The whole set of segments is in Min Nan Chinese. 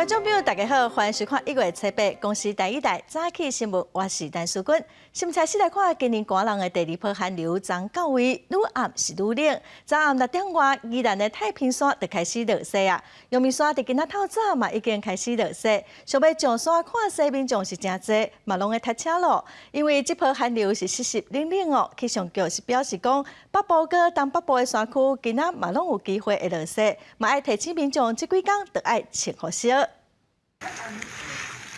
觀眾朋友，大家好，歡迎收看1月初八公視第一台早起新聞，我是陳淑君。新聞開始來看，今年寒冷的第二波寒流，昨到位，愈暗是愈冷。昨暗6點外，宜蘭的太平山就開始落雪啊。陽明山佇今仔透早嘛已經開始落雪。想欲上山看雪民眾是誠濟，嘛攏會塞車咯。因為這波寒流是濕濕冷冷哦，氣象局是表示講，北部佮東北部的山區今仔嘛攏有機會會落雪，嘛愛提醒民眾這幾工著愛穿厚衫。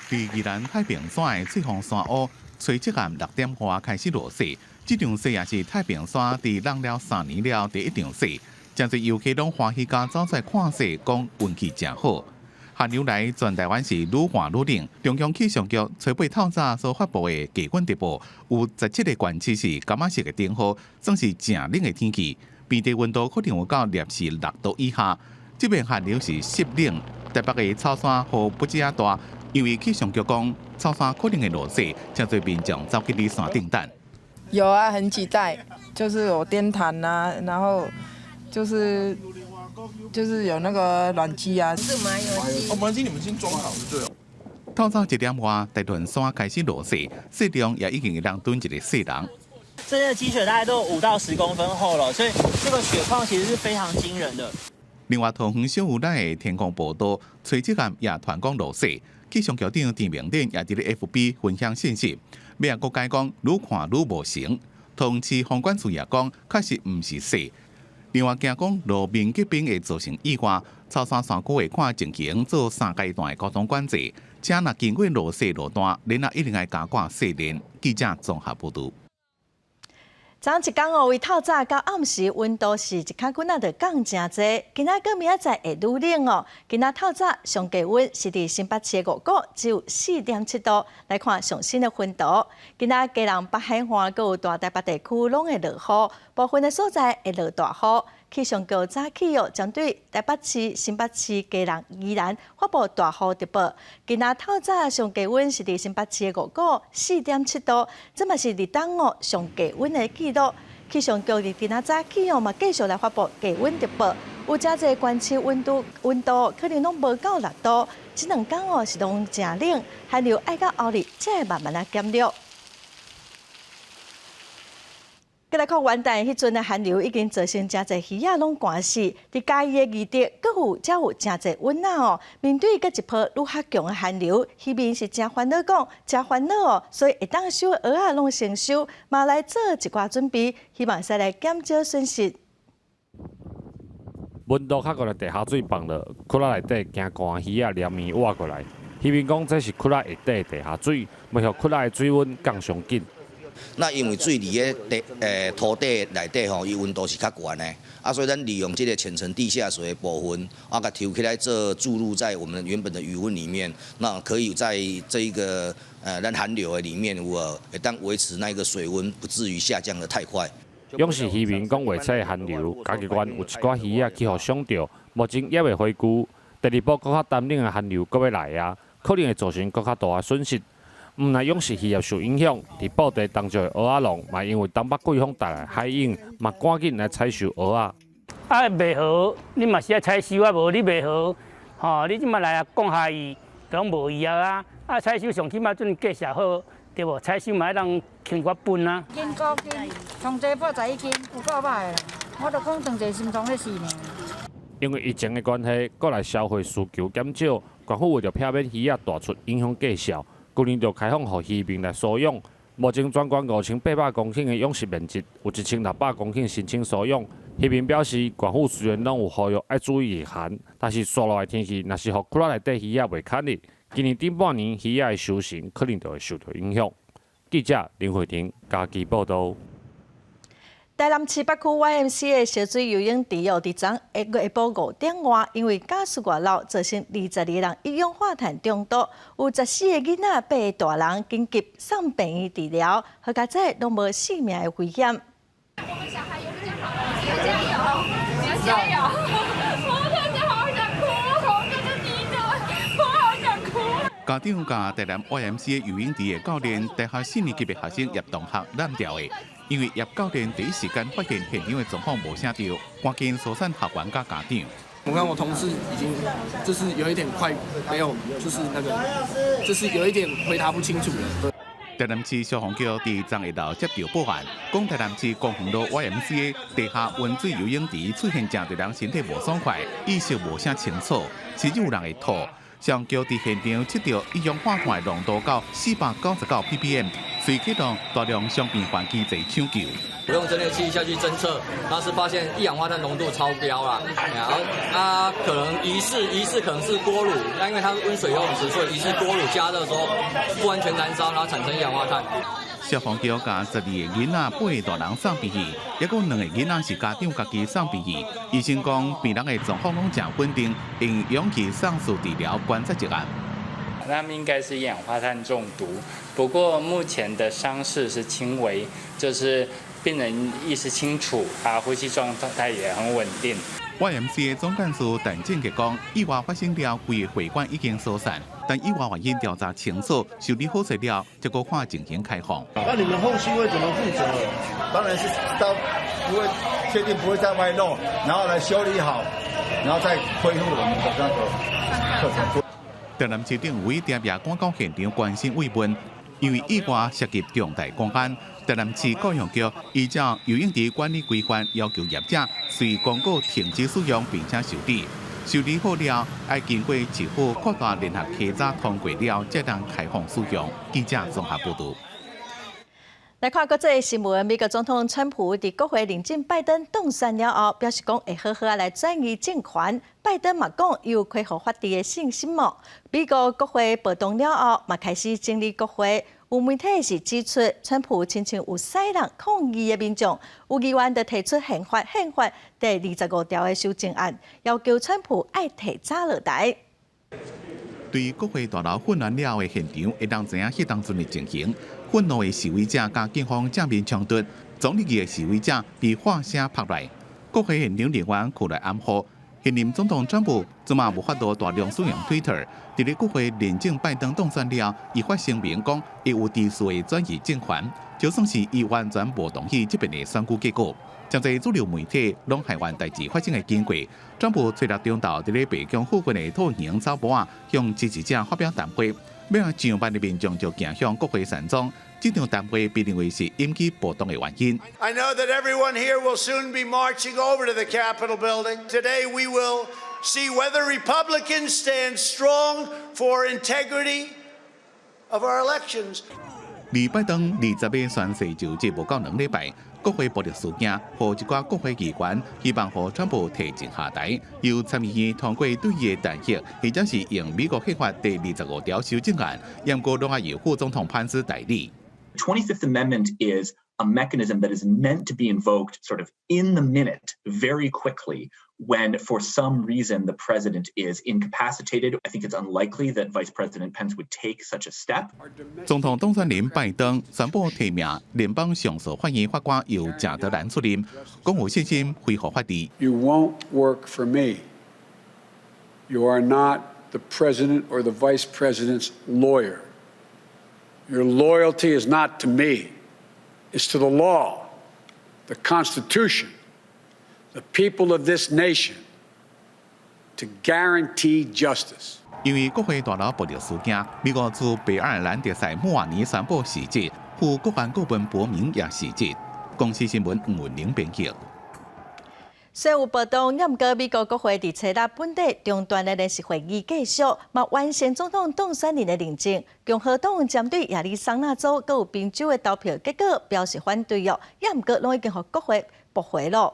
佇宜蘭太平山的翠峰山屋，初七暗6點外開始落雪。這場雪也是太平山佇落了3年了第一場雪。誠濟遊客攏歡喜甲走出來看雪，講運氣誠好。寒流來全台灣是愈寒愈冷。中央氣象局初八透早所發布的低溫特報，有17個縣市是柑仔色的燈號，算是誠冷的天氣。平地溫度可能有到攝氏6度以下。這遍寒流是濕冷，台北的草山雨不止遮大，因為氣象局講草山可能會落雪，誠濟民眾走去佇山頂等。有啊，很期待，就是有電毯啊，然後就是有那個暖氣啊。哦，暖氣你們先裝好就對了。透早1點外，大屯山開始落雪，雪量也已經會當蹲一個細人。這些積雪大概都有5到10公分厚了，所以這個雪況其實是非常驚人的。另外，桃園小有咱的天空步道，初七暗也傳講落雪。氣象局長陳明典也佇咧 FB 分享信息，尾仔閣解講愈看愈無成。桃園市房管處也講，確實毋是雪。另外，驚講路面結冰會造成意外，草山山區會看情形做三階段的交通管制。車若經過落雪路段，恁仔一定愛加掛雪鏈。記者綜合報導。昨一工哦，為透早到暗時溫度是一跤棍仔就降誠濟。今仔閣明仔載會愈冷哦。今仔透早上低溫是佇新北市的五股，只有4.7度。來看上新的溫度，今仔基隆北海岸閣有大台北地區攏會落雨，部分的所在會落大雨。氣象局早起哦，針對台北市、新北市、基隆、宜蘭發布大雨特報。今仔透早上低溫是佇新北市的五股4.7度，這嘛是立冬哦上低溫的記錄。氣象局佇今仔早起哦嘛繼續來發布低溫特報，有誠濟縣市溫度可能攏無到6度，這兩工哦是攏誠冷，寒流愛到後日才會慢慢仔減弱。閣來看元旦彼陣的寒流已經造成誠濟魚仔攏寒死，佇嘉義的義德，閣有才有誠濟蚊仔哦。面對閣一波愈較強的寒流，漁民是誠煩惱講，誠煩惱哦，所以會當收的蚵仔攏先收，嘛來做一寡準備，希望使來減少損失。溫度較懸的地下水放落，窟仔內底驚寒魚仔連綿活過來。漁民講這是窟仔下底的地下水，欲予窟仔的水溫降上緊。那因為水佇咧地土地內底吼，伊溫度是較懸的，啊，所以咱利用這個淺層地下水的部分，啊，共抽起來做注入在我們原本的魚塭裡面，那可以在這一個咱寒流的裡面有無會當維持那個水溫不至於下降得太快。養殖漁民講袂使寒流，嘉義縣有一寡魚仔去予傷著，目前猶未恢復。第二波閣較寒冷的寒流閣欲來啊，可能會造成閣較大的損失。毋但養殖漁業受影響，佇布袋東石的蚵仔農嘛因為東北季風帶來海湧，嘛趕緊來採收蚵仔。啊，袂好，你嘛是愛採收啊，無你袂好，吼，你這馬來啊降下去，就攏無用啊。啊，採收上起碼陣價數好，對無？採收嘛會當輕寡分啊。斤高斤，從這81斤，有夠歹啦。我就講當一個心臟咧死爾。因為疫情的關係，國內消費需求減少，縣府為著避免魚仔大出影響價數，舊年就開放予漁民來收養。目前全縣5800公頃的養殖面積，有1600公頃申請收養。漁民表示，縣府雖然攏有呼籲愛注意御寒，但是紲落來天氣若是予窟仔內底魚仔袂堪的，今年頂半年魚仔的收成可能就會受到影響。記者林慧婷嘉義報導。台南市北區 YMCA 的小水游泳池哦，佇昨下晡5點外，因為瓦斯外漏，造成22個人一氧化碳中毒，有14個囡仔、8個大人緊急送病院治療，好佳哉攏無性命的危險。我們小孩有比較好，你要加油，你要加油！我看着好想哭，我看着你的，我好想哭。家長佮台南 YMCA 游泳池的教練，大學四年級的學生葉同學攬掉的。因為葉教練第一時間發現現場的狀況無啥對，趕緊疏散學員佮家長。我看我同事已經就是有一點快沒有，就是那個，就是有一點回答不清楚了。台南市消防局佇昨下晝接到報案，講台南市光復路 YMCA 地下溫水游泳池出現誠濟人身體無爽快，意識無啥清楚，甚至有人會吐。消防局佇現場測著一氧化碳濃度到499 ppm，隨啟動大量傷病患機制搶救。用偵測器下去偵測，那是發現一氧化碳濃度超標啦，然後啊可能疑似可能是鍋爐，那因為它是溫水游泳池，所以疑似鍋爐加熱的時候不完全燃燒，然後產生一氧化碳。消防局共12個囡仔八個大人送病院，抑閣兩個囡仔是家長家己送病院。醫生講病人的狀況攏誠穩定，用氧氣送治療觀察一下。他們應該是一氧化碳中毒，不過目前的傷勢是輕微，就是病人意識清楚，啊，呼吸狀態也很穩定。 YMCA 總幹事陳正傑講，意外發生了，規个會館已經疏散，但意外原因調查清楚，修理好勢了，才閣看情形開放。那你們後續會怎麼負責？當然是到不會確定不會再外漏，然後來修理好，然後再恢復我們的那個課程。台南市長吳定也趕到現場關心慰問，因為意外涉及重大公安。台南市教育局依照游泳池管理規範，要求業者隨公告停止使用，並且修理。修理好了，愛經過市府擴大聯合稽查通過了，才當開放使用。記者綜合報導。來看國際新聞，美國總統川普佇國會認證拜登當選了後，表示講會好好仔來轉移政權。拜登嘛講有恢復法治的信心無。美國國會暴動了後，嘛開始整理國會。有媒體是指出，川普親像有使弄抗議的民眾，有議員就提出憲法第25條的修正案，要求川普愛提早落台。對國會大樓混亂了的現場，會當知影彼當陣的情形。憤怒的示威者佮警方正面衝突，總理的示威者被火車拍來。國會現場人員過來安撫。現任總統川普這馬無法度大量使用 Twitter，佇咧國會認證拜登當選了，伊發聲明講，伊有秩序的轉移政權，就算是伊完全無同意這邊的選舉結果。誠濟主流媒體攏還原代誌發生的經過。川普初六中晝佇咧白宮附近的透明草坡仔，向支持者發表談話，尾仔上萬的民眾就行向國會山莊。這場談話被認為是引起暴動的原因。 I know that everyone here will soon be marching over to the Capitol building. Today we will see whether Republicans stand strong for integrity of our elections. 離拜登20日宣誓就職無夠2禮拜，國會暴力事件，予一寡國會議員希望予川普提前下台，由參議院通過對伊的彈劾，或者是用美國憲法第25條修正案，毋過攏愛由副總統潘斯代理。 25th Amendment is a mechanism that is meant to be invoked sort of in the minute, very quickly, when for some reason the president is incapacitated. I think it's unlikely that Vice President Pence would take such a step. 總統當選人拜登宣布提名聯邦上訴法院法官由賈德蘭出任，講有信心恢復法治。 You won't work for me. You are not the president or the vice president's lawyer. Your loyalty is not to me. It's to the law, the Constitution, the people of this nation, to guarantee justice. 因為國會大樓暴力事件，美國駐北愛爾蘭特使莫瓦尼宣布辭職，副國安顧問博明也辭職。公視新聞吳文玲編輯。雖有暴動，毋過美國國會佇初六本地中斷的聯席會議繼續，嘛完成總統當選人的認證。共和黨針對亞利桑那州閣有賓州的投票結果表示反對哦，也毋過攏已經予國會駁回咯。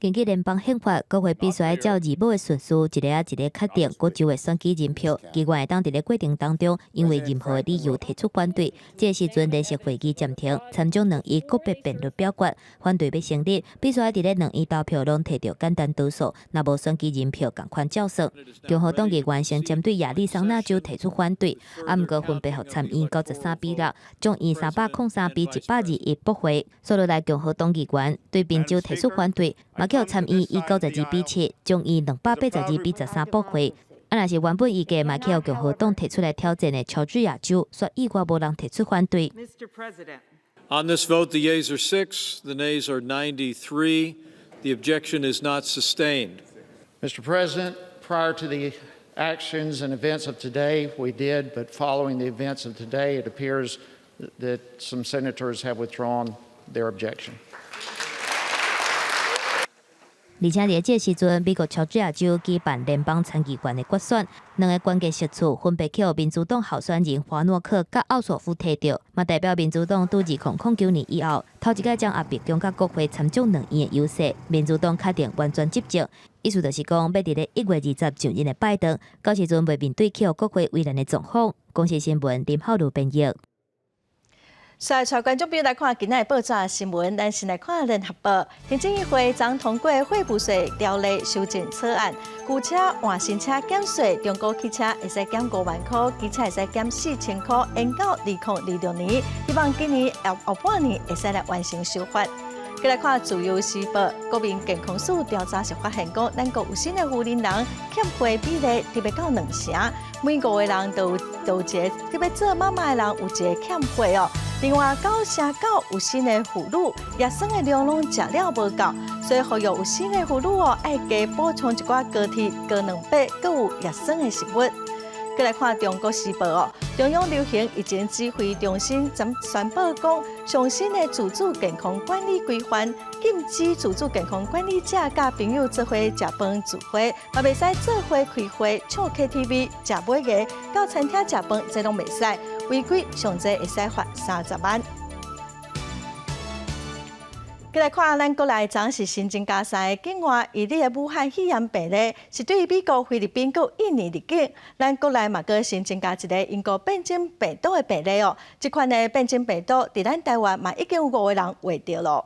根據聯邦憲法，國會必須愛照字母的順序，一個仔一個確定各州的選舉人票。議員會當佇咧過程當中，因為任何理由提出反對，這個時陣聯席會議暫停，參眾兩院個別辯論表決，反對欲成立，必須愛佇咧兩院投票攏提著簡單多數，若無選舉人票仝款照算。共和黨議員先針對亞利桑那州提出反對，啊，毋過分別予參院93比6，眾院303比121駁回。煞落來共和黨議員對賓州提出反對，嘛予參院以92比7，眾院282比13駁回。啊，若是原本預計嘛予共和黨提出來挑戰的喬治亞州，煞意外無人提出反對。 On this vote, the yeas are 6, the nays are 93. The objection is not sustained. Mr. President, prior to the actions and events of today, we did, but following the events of today, it appears that some senators have withdrawn their objection. 而且佇這時陣，美國喬治亞州舉辦聯邦參議員的決選，兩个關鍵席次分別予民主黨候選人華諾克佮奧索夫提著，嘛代表民主黨佇2009年以後，頭一擺掌握白宮佮國會參眾兩院的優勢，民主黨確定完全執政。意思就是講，欲佇咧1月20上任的拜登，到時陣袂面對予國會為難的狀況。公視新聞林浩如編譯。來帶觀眾朋友來看今仔的報紙新聞，咱先來看聯合報。行政院會昨通過貨物稅條例修正草案，舊車換新車減稅，中古汽車會使減5萬箍，機車會使減4000箍，延到2026年，希望今年後後半年會使來完成修法。閣來看自由時報，國民健康署調查是發現講，咱國有新的婦人人欠血比例特別到兩成，每五個人都有一个特別做媽媽的人有一个欠血哦。另外，9成9有身的婦女葉酸的量攏食了無夠，所以呼籲有身的婦女哦，愛加補充一寡高鐵、高蛋白、閣有葉酸的食物。閣來看中國時報哦，中央流行疫情指揮中心宣布講，上新的自主健康管理規範，禁止自主健康管理者佮朋友做伙食飯聚會，嘛袂使做伙開會、唱 KTV、食尾牙、到餐廳食飯，這攏袂使，違規上濟會使罰30萬。閣來看，咱國內昨是新增加三个境外移入的武漢肺炎病例，是對美國、菲律賓佮印尼入境。咱國內嘛閣新增加一个英國變種病毒的病例哦。這款的變種病毒佇咱台灣嘛已經有五個人患著囉。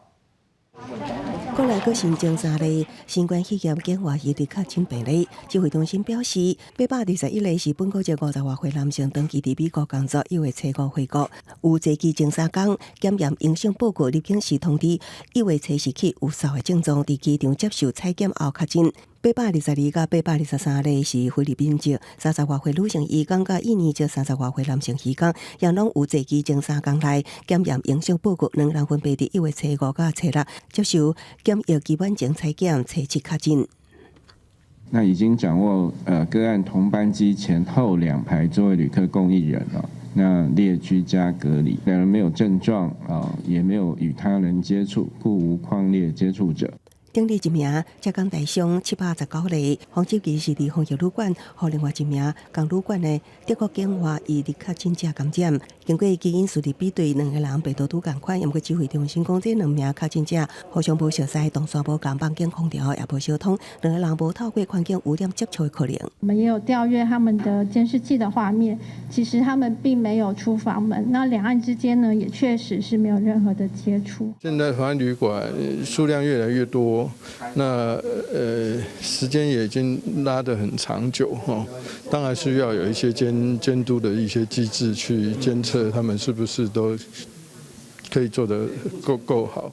國內閣新增三例新冠肺炎境外移入確診病例，指揮中心表示，821例是本國籍50外歲男性，長期佇美國工作，1月初5回國，有坐機前3工檢驗陽性報告入境時通知，1月初四起有掃的症狀，佇機場接受採檢後確診。822佮823例是菲律賓籍30外歲女性移工，佮印尼籍30外歲男性移工，也攏有坐機前3工內檢驗陽性報告，兩人分別佇1月初5佮初6接受檢疫期滿前採檢，初七確診。那已經掌握個案同班機前後兩排座位旅客共一人哦，那列居家隔離，兩人沒有症狀啊，也沒有與他人接觸，故無匡列接觸者。頂日一名浙江台商719例，黃執期是佇防疫旅館，予另外一名仝旅館的德國境外移入確診者感染。經過基因序列比對，兩个人病毒拄仝款。毋過指揮中心講，這兩名確診者互相無熟似，動線無仝，房間空調也無相通，兩个人無透過環境污染接觸的可能。我們也有調閱他們的監視器的畫面，其實他們並沒有出房門。那兩岸之間呢，也確實是沒有任何的接觸。現在防疫旅館數量越來越多。那時間也已經拉得很長久哈，當然需要有一些監督的一些機制去監測他們是不是都可以做得夠好。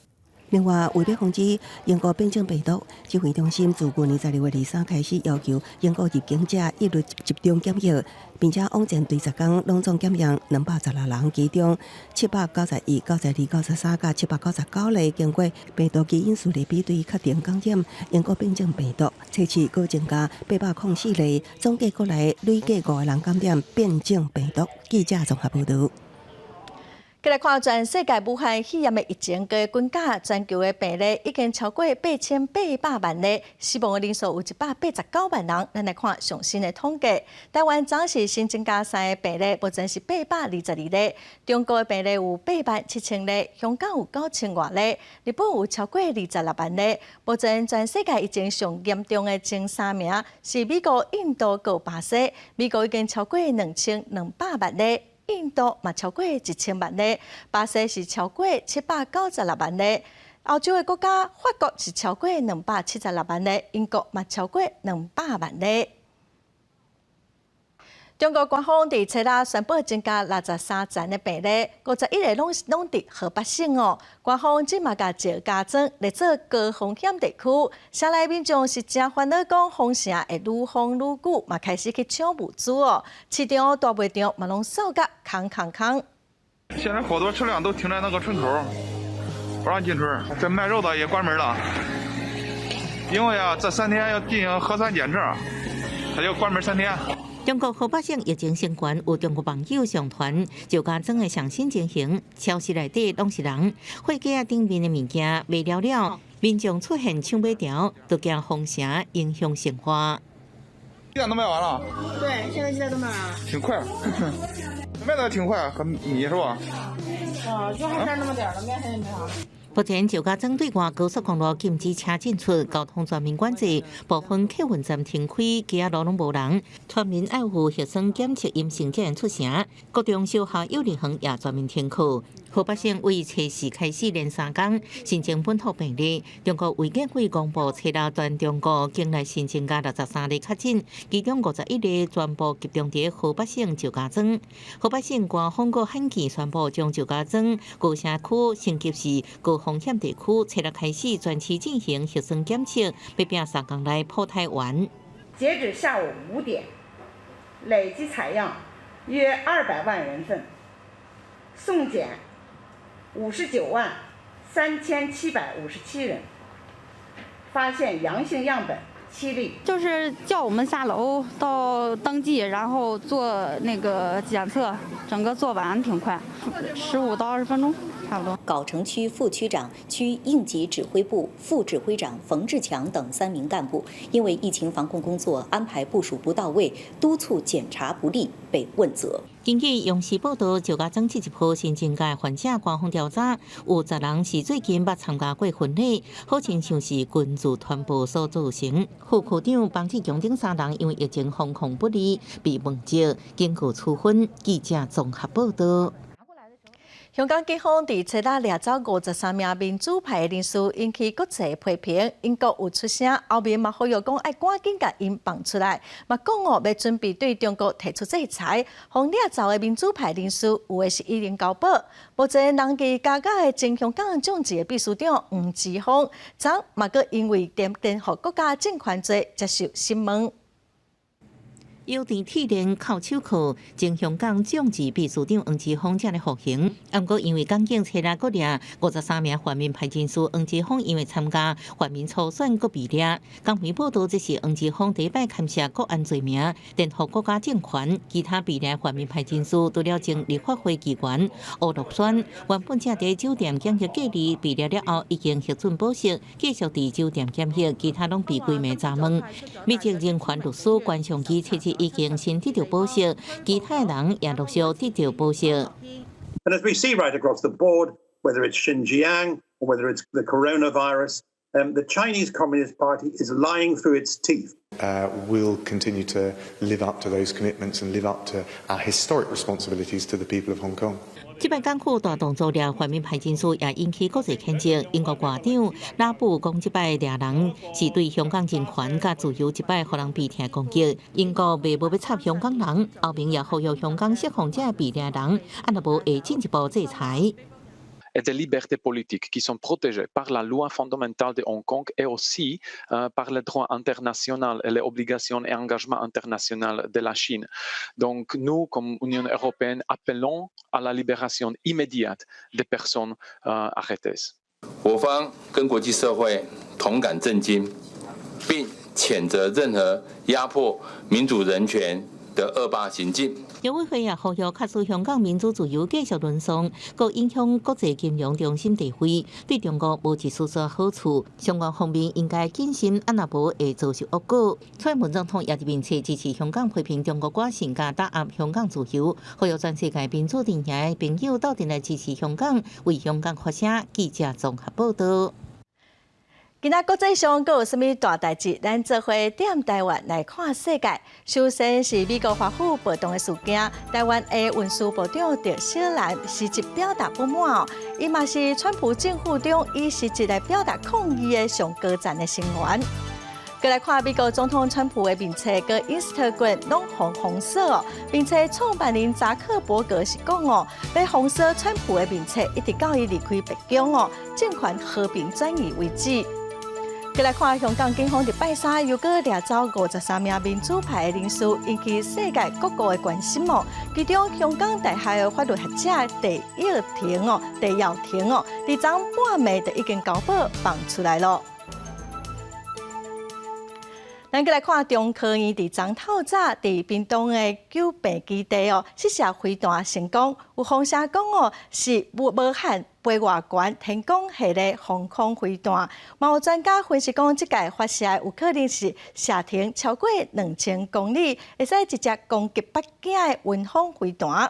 另外，為了防止英國變種病毒，指揮中心自去年12月23開始要求英國入境者一律集中檢疫，並且往前追10工攏總檢驗216人，其中791、92、93佮799例經過病毒基因序列比對確定感染英國變種病毒，初七閣增加804例，總計國內累計五個人感染變種病毒。記者綜合報導。閣來看全世界武漢肺炎的疫情，閣增加全球的病例已經超過8800萬例，死亡的人數有189萬人。咱來看上新的統計，台灣昨是新增加三个病例，目前是822例。中國的病例有8萬7千例，香港有9千外例，日本有超過26萬例。目前全世界疫情上嚴重的前三名是美國、印度閣巴西。美國已經超過2200萬例。印度嘛超過1000萬例，巴西是超過796萬例，歐洲的國家法國是超過276萬例，英國嘛超過200萬例。中國官方佇初六宣布增加63層的病例，51个攏佇河北省哦。官方這馬共石家莊列做高風險地區，城內民眾是誠煩惱，講封城會愈封愈久，嘛開始去搶物資哦。市場大賣場嘛攏掃甲空空空。現在好多車輛都停在那個村口，不讓進村。這賣肉的也關門了。因為啊，這3天要進行核酸檢測，他就關門3天。中國河北省疫情升懸，有中國網友上傳石家莊的上新情形，超市內底攏是人，貨架頂面的物件賣了了，民眾出現搶買潮，都驚封城影響生活。雞蛋都賣完了。對，現在雞蛋都賣完了。挺快，賣得挺快，和米是吧？啊，就還差那麼點了，麵粉也沒了。目前石家莊對外高速公路禁止車進出，交通全面管制，部分客運站停開，街仔路攏無人。村民愛有核酸檢測陰性才能出城。國中小學、幼兒園也全面停課。河北省為初四開始連三工新增本土病例。中國衛健委公布，初六全中國境內新增加63例確診，其中51例全部集中佇河北省石家莊。河北省官方閣罕見宣布，將石家莊高新區升級是高風險地區，初六開始全市進行核酸檢測，欲拚3工內破太原。截至下午5點，累計採樣約200萬人份，送檢59萬3757人，發現陽性樣本7例。就是叫我們下樓到登記，然後做那個檢測，整個做完挺快，15到20分鐘差不多。藁城區副區長、區應急指揮部副指揮長馮志強等三名幹部，因為疫情防控工作安排部署不到位、督促檢查不力，被問責。根據央視報道，石家莊這一波新增加患者官方調查，有10人是最近捌參加過婚禮，好親像是群聚傳播所造成。副區長房志強等三人因為疫情防控不力被問責，警告處分。記者綜合報道。香港警方佇初六掠走53名民主派人士，引起國際批評。英國有出聲，歐盟嘛呼籲講愛趕緊共𪜶放出來，嘛講哦欲準備對中國提出制裁。予掠走的民主派人士有的是已經交保。目前人質加價的前香港眾志的秘書長黃之鋒，昨嘛閣因為顛覆國家政權罪接受審問。腰纏鐵鏈銬手銬，前香港眾志秘書長黃之鋒正咧服刑。毋過因為港警初六閣掠53名泛民派人士，黃之鋒因為參加泛民初選閣被掠。港媒報道，這是黃之鋒第一擺牽涉國安罪名，顛覆國家政權。其他被掠泛民派人士，除了前立法會議員區諾軒，原本正佇酒店檢疫隔離，被掠了後已經核准保釋，繼續佇酒店檢疫。其他攏被規暝查問。美籍人權律師關尚義初七已經先得到保釋，其他人也陸續得到保釋。 And as we see right across the board, whether it's Xinjiang or whether it's the coronavirus, the Chinese Communist Party is lying through its teeth. We'll continue to live up to those commitments and live up to our historic responsibilities to the people of Hong Kong. 這擺港府大動作掠泛民派人士，也引起國際譴責。英國外長拉布講，這擺掠人是對香港人權佮自由一擺予人悲痛攻擊。英國袂無欲插香港人，歐盟也呼籲香港釋放這被掠人，啊若無會進一步制裁。 Et des libertés politiques qui sont protégées par la loi fondamentale de Hong Kong et aussi par le droit international et les obligations et engagements internationaux de la Chine. Donc nous, comme Union européenne, appelons à la libération immédiate des personnes arrêtées. 我方跟國際社會同感震驚，並譴責任何壓迫民主人權的惡霸行徑。陸委會也呼籲，假使香港民主自由繼續淪喪，閣影響國際金融中心地位，對中國無一絲絲好處。相關方面應該謹慎，啊若無會遭受惡果。蔡英文總統也佇面冊支持香港，批評中國割線佮打壓香港自由，呼籲全世界民主陣營的朋友鬥陣來支持香港，為香港發聲。記者綜合報道。今仔國際上閣有啥物大代誌？咱做伙踮台灣來看世界。首先是美國華府暴動的事件，台灣的運輸部長鄭小蘭實質表達不滿哦，伊嘛是川普政府中以實質來表達抗議的上高層的成員。閣來看美國總統川普的面冊佮 Instagram 攏予封鎖哦，面冊創辦人扎克伯格是講哦，欲封鎖川普的面冊，一直到伊離開白宮哦，政權和平轉移為止。閣來看香港警方佇拜三又閣掠走53名民主派的人士，引起世界各國的關心哦。其中，香港大學的法律學者戴耀廷哦，戴耀廷哦，佇昨半暝就已經交保放出來了。咱閣來看中科院佇昨透早佇屏東的九坪基地哦，試射飛彈成功。有風聲講哦，是無無限飛偌懸天弓系列防空飛彈。嘛有專家分析講，這擺發射有可能是射程超過2000公里，會使直接攻擊北京的雲鋒飛彈。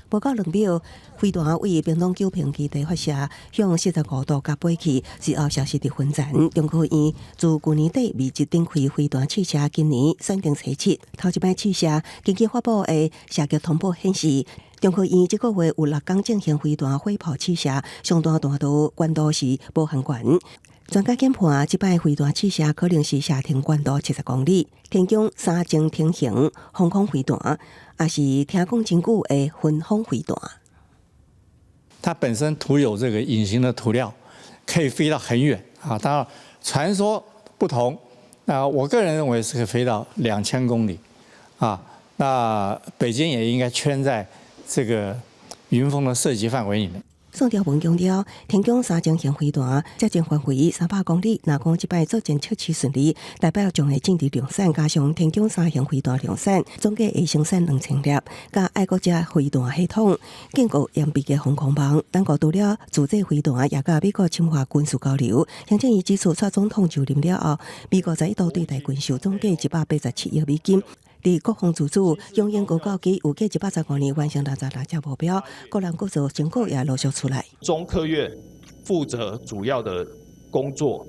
無夠2秒，飛彈位屏東九坪基地發射，向45度角飛去，之後消失佇雲層。中科院自舊年底未一展開飛彈試射，今年選定初七頭一擺試射。根據發布的射擊通報顯示，中科院這個月有6工進行飛彈火炮試射，上大彈道高度是無限懸。專家研判，這擺飛彈試射可能是射程高度70公里，天弓三前程型防空飛彈，也是聽講真久的雲鋒飛彈。它本身塗有這個隱形的塗料，可以飛到很遠啊。當然，傳說不同，那我個人認為是可以飛到2000公里啊。那北京也應該圈在這個雲鋒的射擊範圍裡面。宋條文強調，天弓三前型飛彈射程範圍300公里，若講這擺作戰測試順利，代表將會進入量產，加上天弓三型飛彈量產，總計會生產2000粒，佮愛國者飛彈系統，建構嚴密的防空網。咱國除了自製飛彈，也佮美國深化軍事交流。行政院指出，蔡總統就任了後，美國在一度對台軍售總計187億美金。佇國防自主，響應國教機預計115年完成66隻目標，國人國造成果也陸續出來。中科院負責主要的工作，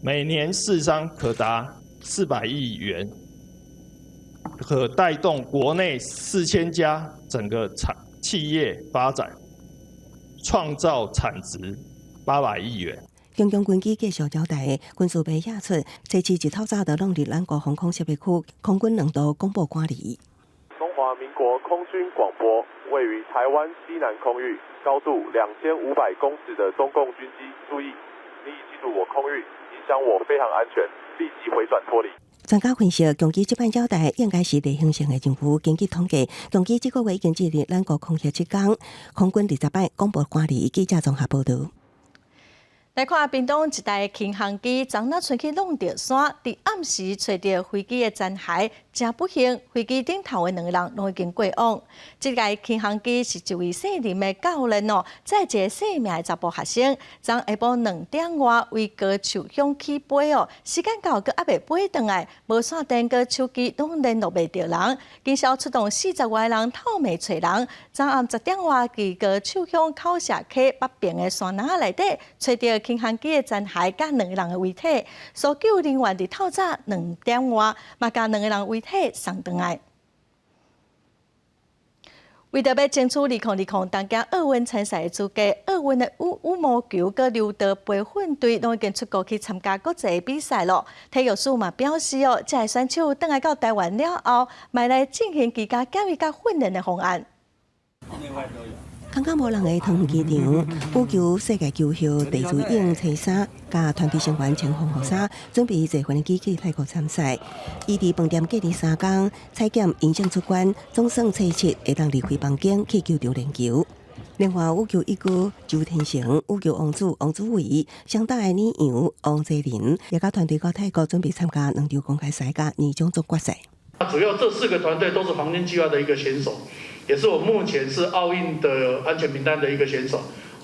每年釋商可達400億元，可帶動國內4000家整個產企業發展，創造產值800億元。中共軍機繼續交代，軍事被壓出，這次一透早就攏佇咱國防空識別區，空軍兩度廣播趕離。中華民國空軍廣播，位於台灣西南空域，高度2500公尺的中共軍機，注意，你已進入我空域，影響我飛航安全，立即回轉脫離。專家分析，共機這擺交代應該是例行性的任務。根據統計，共機這個月已經進入咱國空域7工，空軍20擺廣播趕離。記者綜合報道。來看屏東一台輕航機，昨昏春去挵著山，佇暗時揣著飛機的殘骸，誠不幸，飛機頂頭的兩个人攏已經過往。這台輕航機是一位姓林的教練哦，載一个姓名的查埔學生，昨下晡2點外為高樹鄉起飛哦，時間到閣猶未飛轉來，無線電佮手機攏聯絡袂著人，警消出動40外人透暝揣人，昨暗10點外佇高樹鄉口社溪北爿的山林內底揣著輕航機的殘骸佮兩個人的遺體，搜救人員佇透早2點外，嘛共兩個人遺體送轉來。為著欲爭取2020東京奧運參賽的資格，奧運的羽毛球佮柔道培訓隊攏已經出國去參加國際比賽囉。體育署嘛表示哦，這个選手轉來到台灣了後，嘛來進行居家檢疫佮訓練的方案。空空無人的桃園機場，羽球世界球后鄭姿穎初三，佮團隊成員穿防護衫，準備坐飛機去泰國參賽。伊佇飯店隔離3工，採檢陰性出關，總算初七會當離開房間去球場練球。另外，羽球一哥周天成、羽球王子王祖偉、雙打的李洋、王齊麟，也佮團隊到泰國準備參加兩場公開賽佮年終總決賽。主要這四個團隊都是黃金計劃的一個選手。也是我目前是奧運的安全名單的一個選手，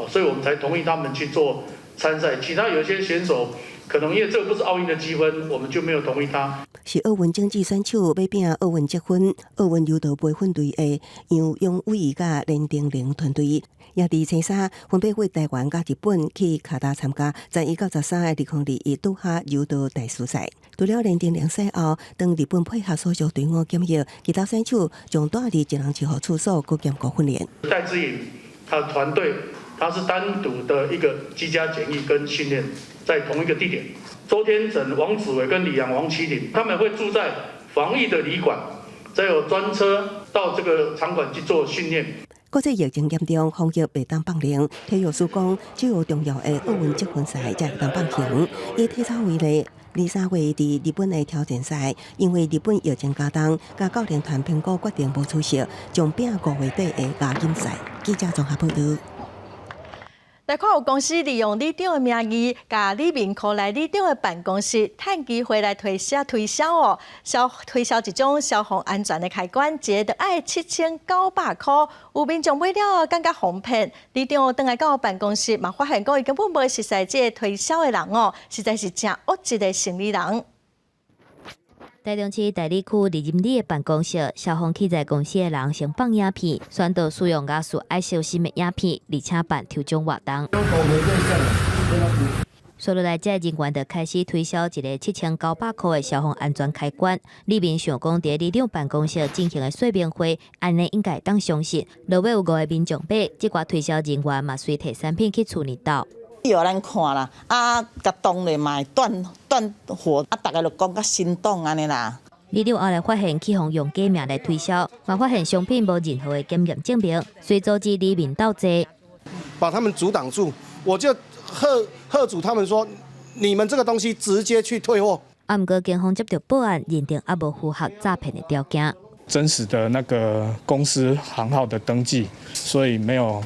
所以我們才同意他們去做參賽。其他有些選手可能因為這個不是奧運的積分，我們就沒有同意他。是奧運種子選手欲拼奧運積分，奧運柔道培訓隊的楊勇緯佮連定玲團隊，也佇初三分別為台灣佮日本去卡達參加11到13的2021杜哈柔道大師賽。除了連定玲賽後，當日本配合所屬隊伍檢疫，其他選手將蹛佇一人一戶處所閣嚴格訓練。戴資穎他的團隊，他是單獨的一個居家檢疫跟訓練，在同一個地點。周天成、王子維跟李洋、王齊麟，他們會住在防疫的旅館，再有專車到這個場館去做訓練。國際疫情嚴重，防疫袂當放冗。體育署講，只有重要的奧運積分賽才會當放行。以體操為例，2、3月佇日本的挑戰賽，因為日本疫情加重，佮教練團評估決定無出席，將變5月底的亞錦賽。記者綜合報道。來看有公司利用里長的名義，共里民 call 來里長的辦公室，趁機會來推銷推銷哦，銷推銷一種消防安全的開關，一个就愛7900箍。有民眾買了後，感覺予騙，里長轉來到辦公室，嘛發現講伊根本無熟似這个推銷的人哦，實在是誠惡質的生理人。台中市大里區李任里的辦公室，消防器材公司的人先放影片，宣導使用家屬愛小心的影片，而且辦抽獎活動。說落來，這人員就開始推銷一个7900箍的消防安全開關。里民想講，佇里長辦公室進行的說明會，按呢應該會當相信。落尾有五个民眾買，這寡推銷人員嘛隨提產品去處理到。伊予咱看啦，啊，共動咧嘛會斷斷火，啊，逐个就講較心動按呢啦。里長後來發現去予用假名來推銷，嘛發現商品無任何的檢驗證明，遂阻止里民鬥濟，把他們阻擋住，我就喝喝阻他們說，你們這個東西直接去退貨。啊，毋過警方接到報案，認定猶無符合詐騙的條件。真實的那個公司行號的登記，所以沒有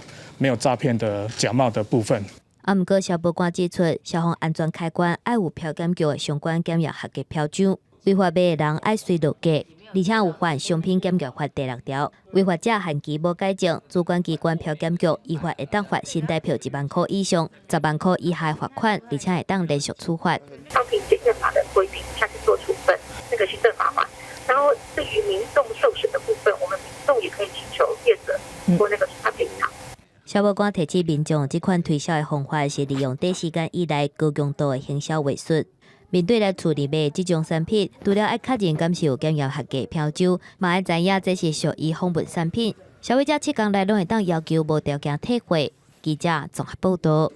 詐騙的假冒的部分。啊，毋過消保官指出，消防安全開關愛有標檢局的相關檢驗合格標章，違法買的人愛隨落格，而且有犯商品檢驗法第六條，違法者限期無改正，主管機關標檢局依法會當罰新台票1萬箍以上、10萬箍以下罰款，而且會當連續處罰。商品檢驗法的規定下去做處分，那個行政罰款。然後對於民眾受損的部分，我們民眾也可以請求業者或那個他賠償。消保官提醒民眾，這款推銷的方法是利用短時間以內高強度的行銷話術。面對來厝裡買這種產品，除了愛確認敢是有檢驗合格標章，嘛愛知影這是屬於仿冒產品。消費者7工內攏會當要求無條件退貨。記者綜合報導。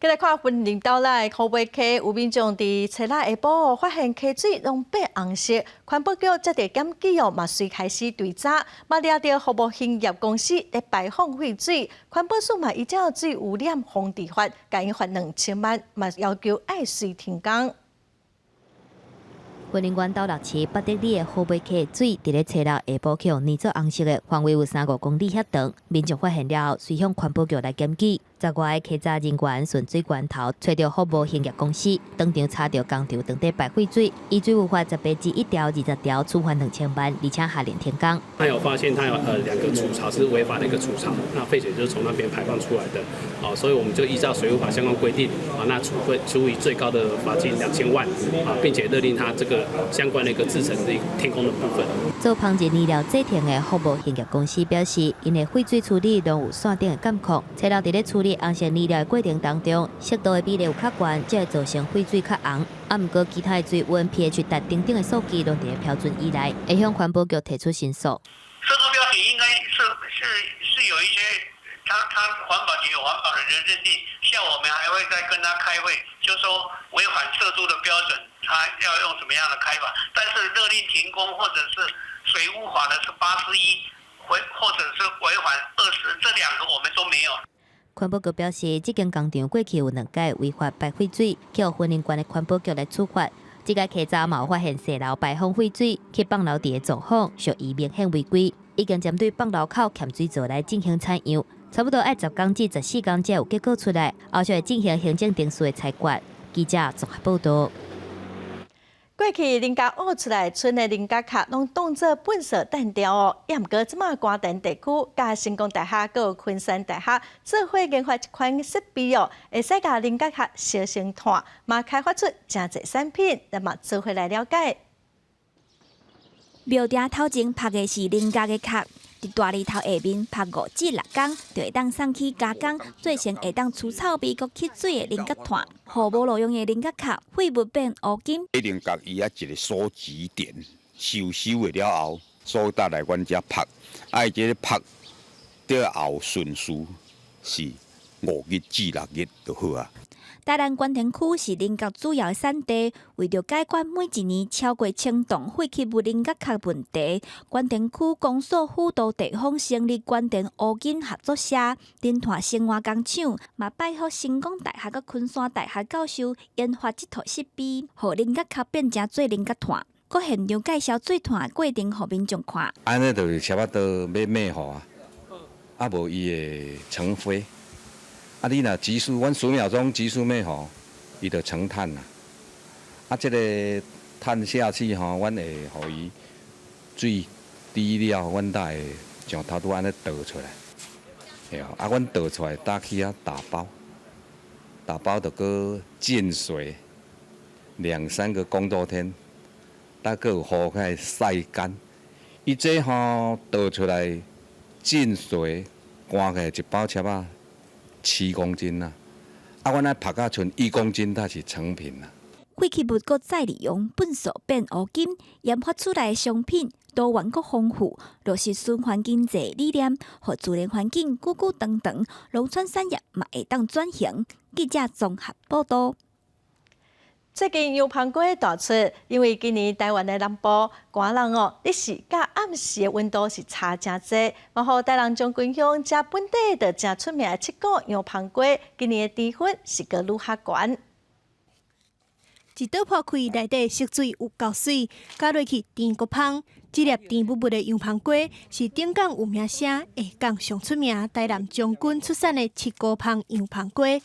繼來看雲林斗六虎尾溪，有民眾佇初六下晡發現溪水攏變紅色，環保局接著檢舉哦，嘛隨開始追查，嘛掠著服務興業公司咧排放廢水，環保署嘛依照水污染防治法，共𪜶罰2000萬，嘛要求愛隨停工。雲林縣斗六市八德里的虎尾溪水，佇咧初六下晡去予染做紅色的，範圍有3、5公里遐長。民眾發現了後，隨向環保局來檢舉。10外个稽查人員循水源頭揣著服務興業公司，當場查著工廠當地排廢水，依水污法18之1條20條處罰2000萬，而且下令停工。他有發現他有兩個儲槽是違法的一個儲槽，那廢水就是從那邊排放出來的，哦，所以我們就依照水污法相關規定，啊，那處分處以最高的罰金2000萬，啊，並且勒令他這個相關的一個製程的停工的部分。做烹飪燃料製程的服務興業公司表示，𪜶的廢水處理攏有線頂的監控，初六佇咧處理紅色燃料的過程當中，色度的比例有較懸，才會造成廢水較紅。啊，毋過其他的水溫、pH 值等等的數據攏佇咧標準以內，會向環保局提出申訴。色度標準應該是有一些，他環保局有環保的人認定，像我們還會再跟他開會，就說違反色度的標準，他要用什麼樣的開法？但是勒令停工或者是水污法的是8之1，或者是違反20，這兩個我們都沒有。環保局表示，這間工廠過去有兩擺違法排廢水，予雲林縣的環保局來處罰。這個稽查嘛有發現踅樓排放廢水，去放流池的狀況屬於明顯違規，已經針對放流口鹹水槽來進行採樣，差不多愛10工至14工才有結果出來，後續會進行行政程序的裁決。記者綜合報導。過去菱角挖出來，賰的菱角殼攏當做糞掃擲掉哦。也毋過，這馬關田地區、佮成功大學、閣有昆山大學做伙研發一款設備哦，會使共菱角殼燒成炭，嘛開發出誠濟產品，咱嘛做伙來了解。廟埕頭前曝的是菱角的殼，佇大日頭下面曝5至6工，就會當送去加工，做成會當除臭味、閣去水的菱角炭。予無路用的菱角殼，廢物變烏金。菱角伊啊一个收集點，收的了後，所搭來阮遮曝，啊，伊這个曝著後順序是5日至6日就好啊。台南官田區是菱角主要的產地，為著解決每一年超過1000噸廢棄物菱角殼問題，官田區公所輔導地方成立官田烏金合作社，零炭生活工廠，嘛拜託成功大學佮昆山大學教授研發這套設備，予菱角殼變成做菱角炭。閣現場介紹做炭的過程，予民眾看。按呢就是差不多欲滅火啊，啊無伊會成灰。啊，你若急速，阮10秒鐘急速滅火，伊就成炭啦。啊，這個炭下去吼，阮會予伊水滴了，阮才會像頭拄按呢倒出來。對，啊，阮倒出來，搭去遐打包，打包就閣浸水兩三個工作天，搭閣有雨開曬乾。伊這吼倒出來浸水，乾起來一包車仔7公斤啦。啊，阮愛曝甲賰1公斤才是成品啦。廢棄物閣再利用，糞掃變烏金，研發出來的商品多元閣豐富，落實循環經濟理念，予自然環境久久長長，農村產業嘛會當轉型。記者綜合報道。最近油芳粿大出，因為今年台灣的南部寒冷哦，日時佮暗時的溫度是差誠濟，嘛予台南將軍鄉遮本地就誠出名的七股油芳粿，今年的甜分是閣愈較懸。一刀破開，內底色水有夠媠，咬落去甜閣芳。這粒甜滗滗的油芳粿是頂港有名聲、下港上出名台南將軍出產的七股芳油芳粿。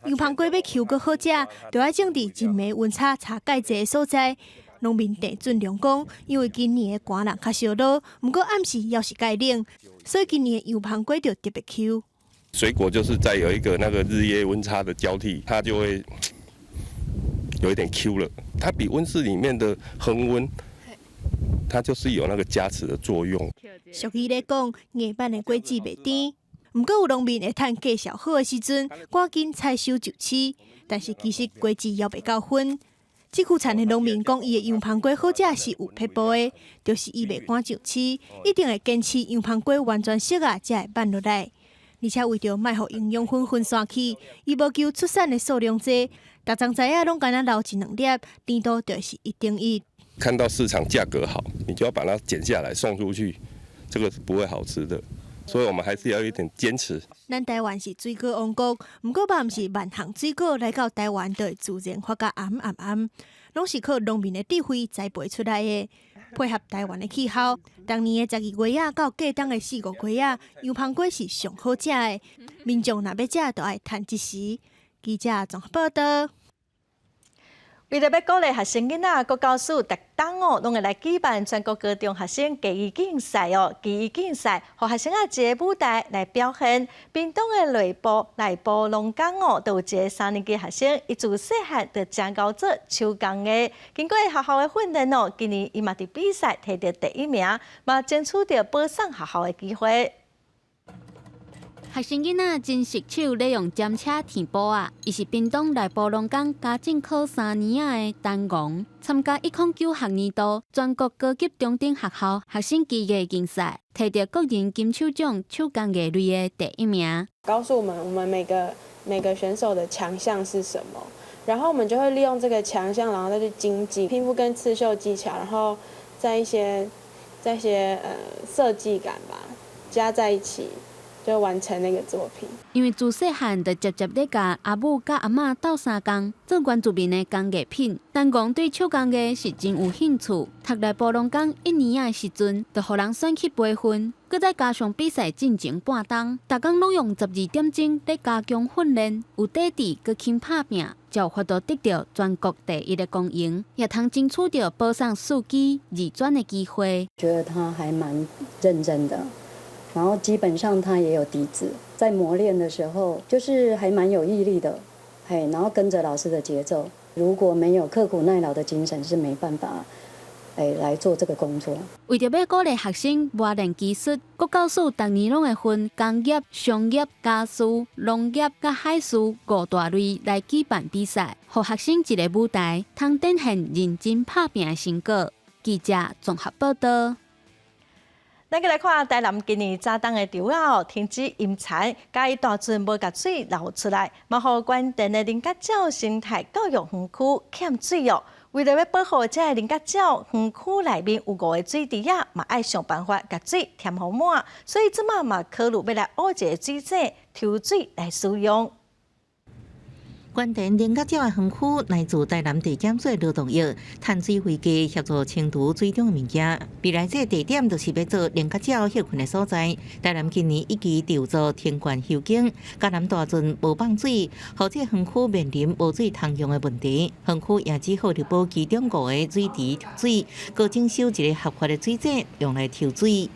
油芳粿欲 Q 閣好食，就愛種佇日暝溫差差蓋濟的所在。農民鄭俊良講，因為今年的寒冷較燒熱，毋過暗時猶是蓋冷，所以今年的油芳粿就特別 Q。水果就是在有一個那個日夜溫差的交替，它就會有一點 Q 了。它比溫室裡面的恆溫，它就是有那個加持的作用。俗語咧講，硬板的果子袂甜。毋過有農民會趁價數好的時陣，趕緊採收上市，但是其實果子猶未夠分。這區田的農民講，伊的油芳粿好食是有撇步的，就是伊袂趕上市，一定會堅持油芳粿完全熟啊，才會挽落來。而且為著莫予營養分分散去，伊無求出產的數量濟，逐欉知影攏干焦留一兩粒，甜度就是一等一。看到市場價格好，你就要把它剪下來送出去，這個是不會好吃的。所以我們還是要有一點堅持。咱台灣是水果王國，毋過嘛毋是萬項水果來到台灣就會自然發甲絚絚絚，攏是靠農民的智慧栽培出來的。配合台灣的氣候，逐年的12月仔到過冬的四五月仔，油芳粿是上好食的。民眾若欲食，就愛趁這時。記者綜合報道。為著欲鼓勵學生囡仔，國教署逐冬哦，攏會來舉辦全國高中學生技藝競賽哦，技藝競賽，予學生仔一個舞台來表現。屏東的內埔龍崗哦，就有一個三年級學生，伊自細漢就誠𠢕做手工藝，經過學校的訓練哦，今年伊嘛佇比賽摕著第一名，嘛爭取著保送學校的機會。學生囡仔真熟手，咧用針車填布仔。伊是屏東內埔龍崗家政科三年仔的陳昴，參加109學年度全國高級中等學校學生技藝競賽，摕著個人金手獎手工藝類的第一名。告訴我們，我們每個選手的強項是什麼，然後我們就會利用這個強項，然後再去精進拼布跟刺繡技巧，然後在一些設計感吧，加在一起。就完成那個作品。因為自細漢就直接咧共阿母佮阿嬤鬥相共做原住民的工藝品，陳昴對手工藝是真有興趣。讀內埔龍崗一年仔的時陣，就予人選去培訓，閣再加上比賽進前半冬，逐工攏用12點鐘咧加強訓練，有底智閣肯拍拚，才有法度得著全國第一的光榮，也通爭取著保送四基二專的機會。覺得他還蠻認真的。然後基本上他也有底子，在磨練的時候，就是還蠻有毅力的，嘿，然後跟着老師的節奏。如果沒有刻苦耐勞的精神，是沒辦法，哎，來做這個工作。為著欲鼓勵學生磨練技術，國教署逐年攏會分工業、商業、家私、農業佮海事五大類來舉辦比賽，予學生一个舞台，通展現認真拍拚的成果。記者綜合報道。咱閣來看台南今年早冬的稻仔哦，停止淹田，嘉義大圳無共水流出來，嘛予關田的菱角鳥生態教育園區欠水哦。為著欲保護這个菱角鳥園區內面有五个水池仔，嘛愛想辦法共水填予滿，所以這馬嘛考慮欲來挖一个水井，抽水來使用。關田菱角鳥的園區來自台南地檢署勞動役，趁水飛機協助清除水中的物件。未來這個地點就是欲做菱角鳥歇睏的所在。台南今年已經籌做停灌修景，嘉南大圳無放水，予這個園區面臨無水通用的問題。園區也只好力保其中五個水池蓄水，閣整修一個合法的水井用來抽水。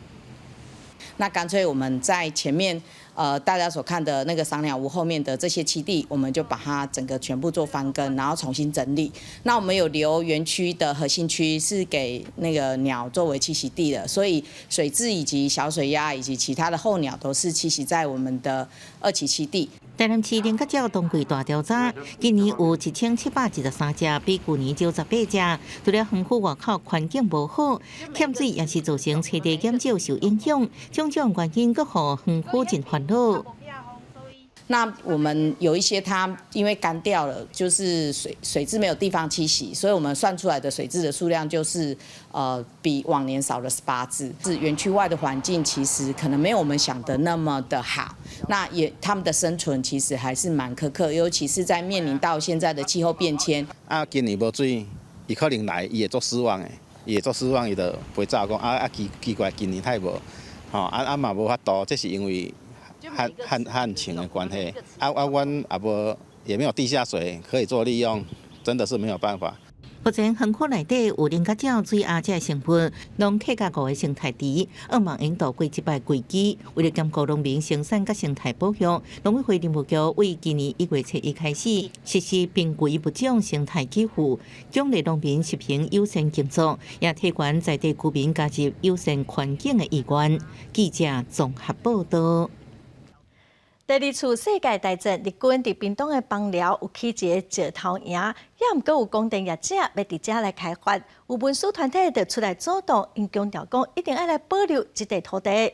那乾脆我們在前面，大家所看的那個賞鳥屋後面的這些棲地，我們就把它整個全部做翻耕，然後重新整理。那我們有留園區的核心區是給那個鳥作為棲息地的，所以水雉以及小水鴨以及其他的候鳥都是棲息在我們的二期棲地。台南市菱角鳥冬季大調查，今年有1723隻，比舊年少18隻。除了園區外口環境無好，欠水也是造成棲地減少受影響，種種原因，閣予園區真煩惱。那我們有一些它因為乾掉了，就是水雉沒有地方棲息，所以我們算出來的水雉的數量就是比往年少了18隻。是園區外的環境其實可能沒有我們想的那麼的好，那也他們的生存其實還是蠻苛刻，尤其是在面臨到現在的氣候變遷。啊，今年無水，伊可能來，伊會足失望的，伊會足失望，伊就飛走講啊啊奇奇怪，今年太無，吼啊啊嘛無法度，這是因為旱情的關係，啊啊，阮也無也沒有地下水可以做利用，真的是沒有辦法。目前園區內底有菱角鳥、水鴨這生物，攏客家五个生態池，向望會渡過這擺危機。為了兼顧農民生產佮生態保育，農委會林務局為今年1月7日開始實施瀕危物種生態給付，獎勵農民實行友善耕作，也提懸在地居民加入友善環境的意願。記者綜合報道。第二次世界大戰，日軍佇屏東的枋寮有起一个石頭營，猶毋過有光電業者欲佇遮來開發，有文史團體就出來阻擋，𪜶強調講一定愛來保留這塊土地。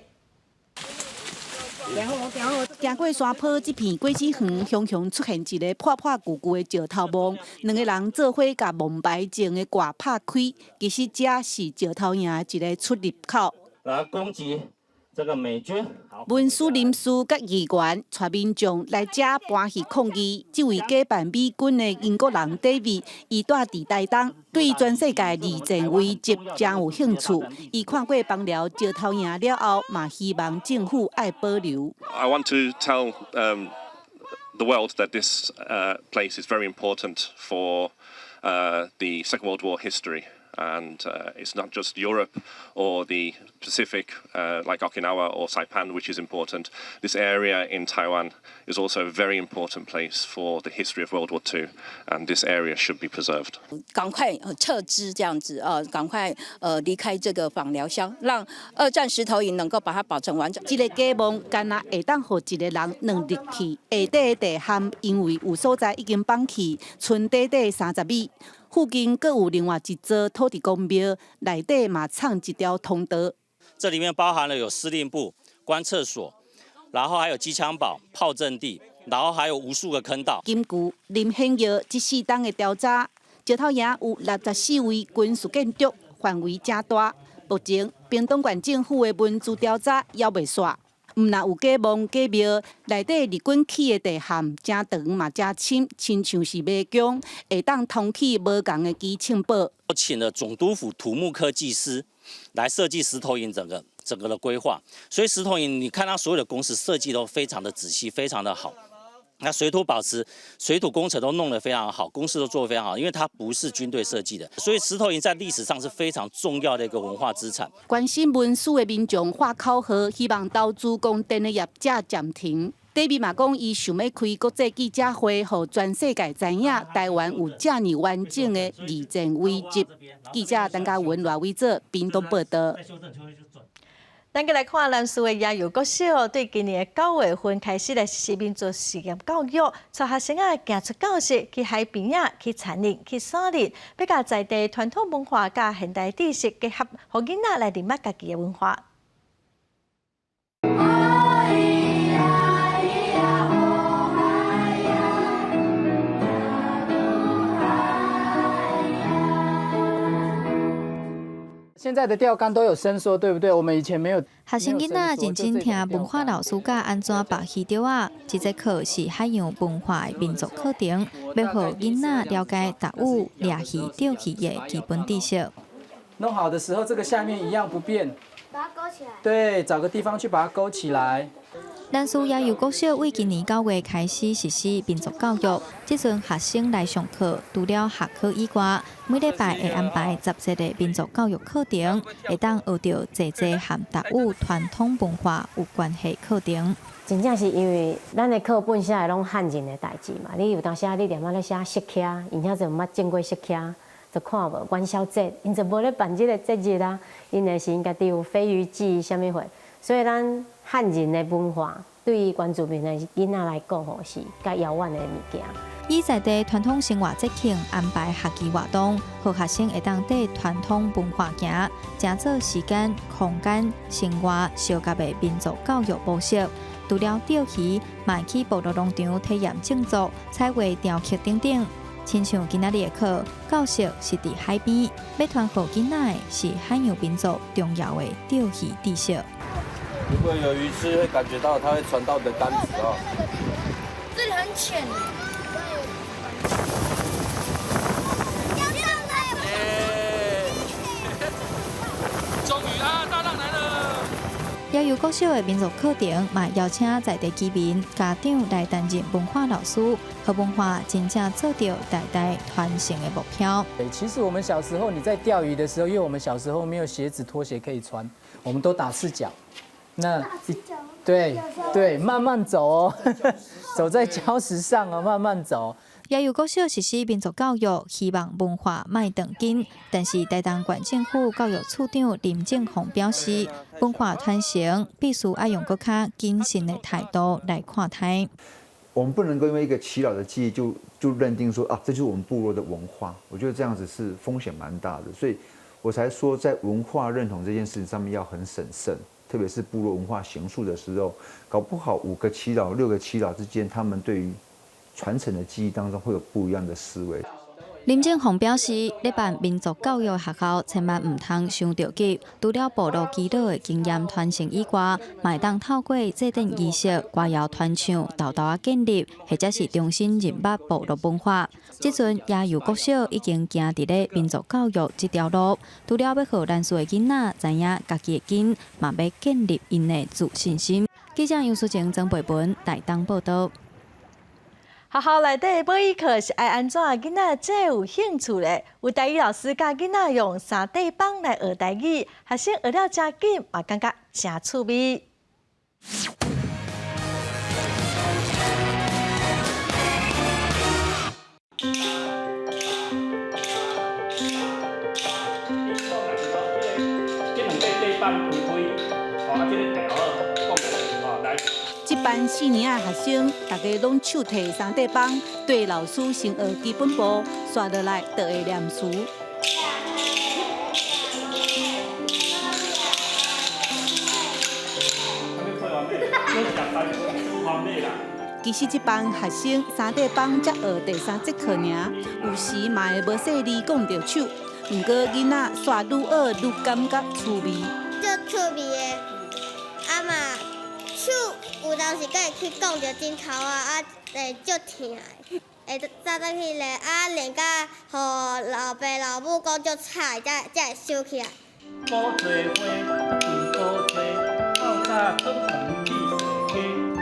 行過山坡這片果子園，雄雄出現一个破破舊舊的石頭墓，兩个人做伙共墓牌前的蓋拍開，其實這是石頭營的一个出入口。來攻擊這個美軍。文史人士佮議員帶民眾來遮搬戲抗議。這位假扮美軍的英國人 David，伊蹛佇台東，對全世界二戰遺跡誠有興趣。伊看過枋寮石頭營了後，嘛希望政府愛保留。 I want to tell the world that this place is very important for the Second World War history. And it's not just Europe or the Pacific, like Okinawa or Saipan, which is important. This area in Taiwan is also a very important place for the history of World War II, and this area should be preserved. 趕快撤資，這樣子啊，趕快離開這個枋寮鄉，讓二戰石頭營能夠把它保存完整。這个假墓干焦會當予一个人鑽入去，下底的地坎因為有所在已經崩去，賰短短30米。附近閣有另外一座土地公廟，內底嘛藏一條通道。這裡面包含了有司令部、觀測所，然後還有機槍堡、炮陣地，然後還有無數個坑道。根據林顯耀這四冬的調查，石頭營有64位軍事建築，範圍誠大。目前屏東縣政府的文資調查猶未煞。毋但有假墓假廟，內底日軍起的地陷誠長嘛誠深，親像是迷宮，會當通去無仝的基慶堡。我請了總督府土木科技師來設計石頭營整個的規劃，所以石頭營你看它所有的工事設計都非常的仔細，非常的好。那水土保持、水土工程都弄得非常好，工事都做得非常好，因為它不是軍隊設計的，所以石頭營在歷史上是非常重要的一個文化資產。關心文史的民眾喊口號，希望投資光電的業者暫停。David 嘛講，伊想欲開國際記者會，予全世界知影台灣有遮爾完整的二戰遺跡。記者陳嘉文、賴偉哲，屏東報道。咱閣來看南勢的野遊國小，對今年的9月份開始來實施民族實驗教育，帶學生仔行出教室，去海邊仔，去田林，去山林，欲共在地傳統文化佮現代知識結合，予囡仔來認捌家己的文化。現現在的釣竿都有伸縮，對不對？我們以前沒有。學生囡仔認真聽文化老師教按怎縛魚釣仔。這節課是海洋文化的民族課程，欲予囡仔了解台語掠魚釣魚的基本知識。弄好的時候，這個下面一樣不變。把它勾起來。對，找個地方去把它勾起來。蘭嶼野游國小為今年9月開始實施民族教育，這陣學生來上課，除了學科以外，每禮拜會安排10節的民族教育課程，會當學著濟濟和台語傳統文化有關係課程。真正是因為咱的課本寫的攏漢人的代誌嘛，你有當時你連仔咧寫釋迦，𪜶遐濟毋捌見過釋迦，就看無元宵節，𪜶就無咧辦這個節日啊，𪜶的是𪜶家己有飛魚季啥物貨，所以咱漢人的文化對於原住民的囡仔來講吼，是較遙遠的物件。以在地傳統生活節慶安排學期活動，予學生會當綴傳統文化行，成做時間、空間、生活相合的民族教育模式。除了釣魚，嘛會去部落農場體驗種作、彩畫雕刻等等。親像今仔日的課，教室是佇海邊，欲傳予囡仔的是海洋民族重要的釣魚知識。如果有魚吃，會感覺到它會傳到你的竿子哦。這裡很淺。終於啊，大浪來了！野游國小的民族課程，嘛邀請在地居民、家長來擔任文化老師，予文化真正做著代代傳承的目標。其實我們小時候你在釣魚的時候，因為我們小時候沒有鞋子、拖鞋可以穿，我們都打赤腳。那對對，慢慢走哦，走在礁石上哦，慢慢走。野游國小實施民族教育，希望文化莫斷根。但是台東縣政府教育處長林正宏表示，文化傳承必須愛用閣較謹慎的態度來看待。我們不能夠因為一個耆老的記憶就認定說啊，這就是我們部落的文化。我覺得這樣子是風險蠻大的，所以我才說在文化認同這件事情上面要很審慎。特別是部落文化形塑的時候，搞不好5個耆老、6個耆老之間，他們對於傳承的記憶當中會有不一樣的思維。林正宏表示，咧辦民族教育學校，千萬毋通傷著急。除了部落耆老的經驗傳承以外，嘛會當透過祭典儀式、歌謠傳唱、豆豆仔建立，或者是重新認捌部落文化。這陣野游國小已經行佇咧民族教育這條路，除了欲予蘭嶼的囡仔知影家己的根，嘛欲建立𪜶的自信心。記者楊淑晴、曾培文台東報導。學校內底的保育課是愛按怎囡仔最有興趣咧？有台語老師教囡仔用三塊板來學台語，學生學了誠緊，嘛感覺誠趣味。這班4年仔學生，大家攏手提三塊板，綴老師先學基本步，紲落來就會念詞。其實這班學生三塊板才學第3節課爾，有時嘛會無細膩講著手。毋過囡仔煞愈學愈感覺趣味。足趣味的，啊嘛手有當時閣會去講著枕頭啊，啊會足疼的，會早早去練，啊練甲予老爸老母講足吵，才會收起來。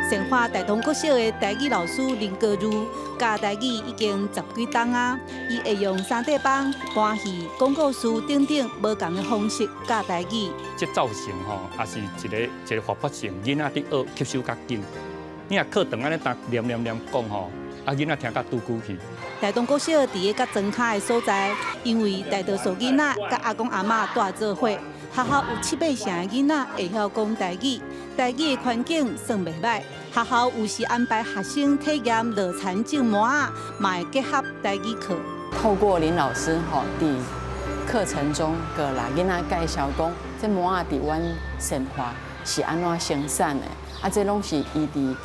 善化大同國小的台語老師林國如教台語已經10幾冬啊，伊會用三塊板、搬戲、講故事等等無仝的方式教台語。節奏性吼，也是一個一個活潑性，囡仔佇學吸收較緊。你若課堂按呢焦念念念講吼，啊囡仔聽甲拄久去。大同國小佇个較莊跤的所在，因為大多數囡仔佮阿公阿嬤蹛做伙，學校有7、8成的囡仔會曉講台語，台語的環境算袂䆀。學校有時安排學生體驗落田種麥仔，嘛會結合台語課。透過林老師吼，佇課程中閣來囡仔介紹講，這麥仔佇阮善化是按怎生產的，啊，這攏是伊佇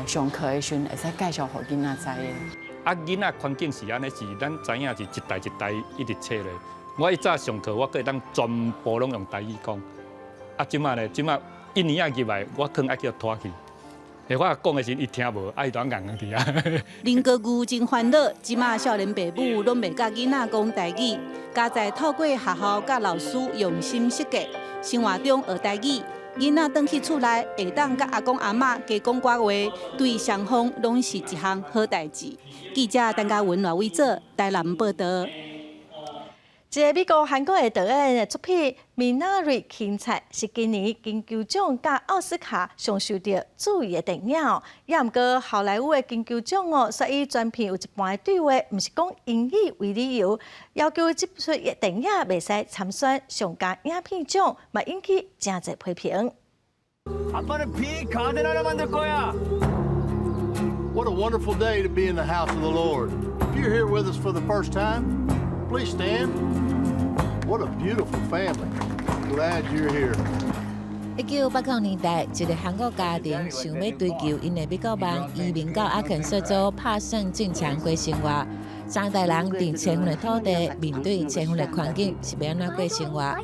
上課的時陣會使介紹予囡仔知的。啊，囡仔環境是按呢，是咱知影是一代一代一直冊咧，我以早上課，我閣會當全部攏用台語講。啊，這馬咧，這馬一年仔入來，我可能愛叫拖去。我講的時，伊聽無，啊，伊就尪尪佇遐。林國瑜真煩惱，這馬少年爸母攏袂佮囡仔講台語，佳哉透過學校佮老師用心設計，生活中學台語，囡仔轉去厝內會當佮阿公阿嬤加講寡話，對雙方攏是一項好代誌。記者陳嘉文、賴偉哲台南報道。一个美國韓國的導演的作品《米納瑞芹菜》是今年金球獎佮奧斯卡上受著注意的電影哦。也毋過好萊塢的金球獎哦，所以全片有一半的對話毋是講英語為理由，要求這齣電影袂使參選上佳影片獎，嘛引起誠濟批評。 아빠는 비 가든 하나 만들 거야. What a wonderful day to be in the house of the Lord. If you're here with us for the first time, please stand. What a beautiful family. Glad you're here. 1980年代，一个韓國家庭想欲追求𪜶的美國夢，移民到阿肯色州帕森鎮場過生活。三代人佇遷遠的土地，面對遷遠的環境，是欲按怎過生活？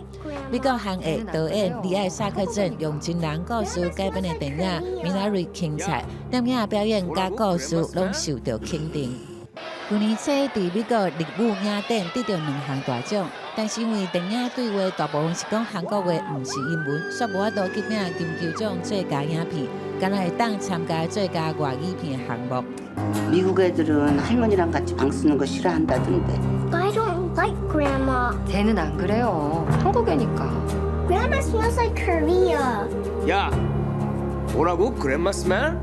美國韓裔導演李艾薩克鎮用真人故事改編的電影《米納瑞芹菜》，電影表演佮故事攏受著肯定。舊年初佇美國立武影展得著兩項大獎，但是因為電影對話大部分是講韓國話，毋是英文，煞無法度入領金球獎最佳影片，干焦會當參加最佳外語片的項目。 미국 애들은 할머니랑 같이 방 쓰는 거 싫어한다던데. I don't like grandma. 쟤는 안 그래요. 한국 애니까. Grandma smells like Korea. 야, 뭐라고? Grandma smell?